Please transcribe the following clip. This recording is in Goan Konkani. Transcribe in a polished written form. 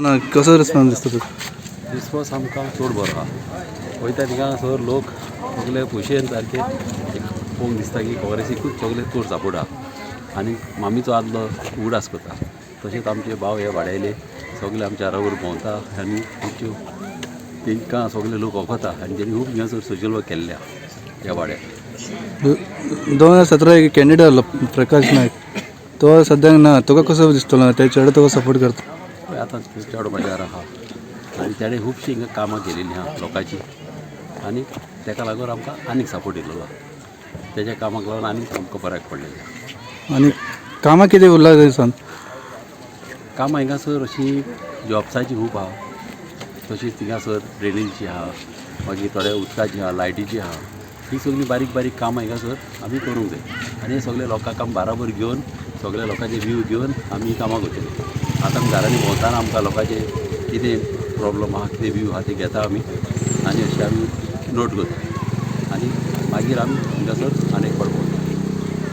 ना, कसो रिस्पॉन्स दिसता तुका? रिस्पॉन्स आमकां चड बरो आहा. वयता थिंगासर लोक सगले खोशयेन सारके एक पळोवंक दिसता की काँग्रेसीकूच सगले चड सपोर्ट आहा आनी मामीचो आदलो उगडास करता. तशेंच आमचे भाव हे वाडयले सगले आमच्या बरोबर भोंवता आनी तेंच्यो तेंकां सगले लोक वखता आनी तेणी खूब हिंगासर सोशल वर्क केल्ले आहा ह्या वाड्यार. 2017 एक कॅन्डिडेट आहलो प्रकाश नायक, तो सद्याक ना. तुका कसो दिसतलो ते चेडो तुका सपोर्ट करता? पळय, आतां चेडो म्हज्या आहा आनी तेणें खुबशीं हिंगा कामां केलेलीं आहा लोकांची आनी तेका लागून आमकां आनीक सपोर्ट दिलेलो आहा. तेज्या कामाक लागून आनीक आमकां बऱ्याक पडलेलें आहा. आनी कामां कितें उरला ते सांग. कामां हिंगासर अशीं जॉब्साची खूब आहा, तशींच थिंगासर ड्रेनेजीची आहा, मागीर थोडे उदकाची आहा, लायटीची आहा. ही सगळीं बारीक बारीक कामां हिंगासर आमी करूंक जाय आनी हे सगळे लोकांक आमी बाराबर घेवन, सगळे लोकांचे व्यू घेवन आमी ही कामां करतले. आतां आमी घरांनी भोंवतना आमकां लोकांचे कितें प्रोब्लम आहा, कितें व्यू आहा ते घेता आमी आनी अशें आमी नोट करता आनी मागीर आमी हिंगासर आनी एक फावट भोंवता.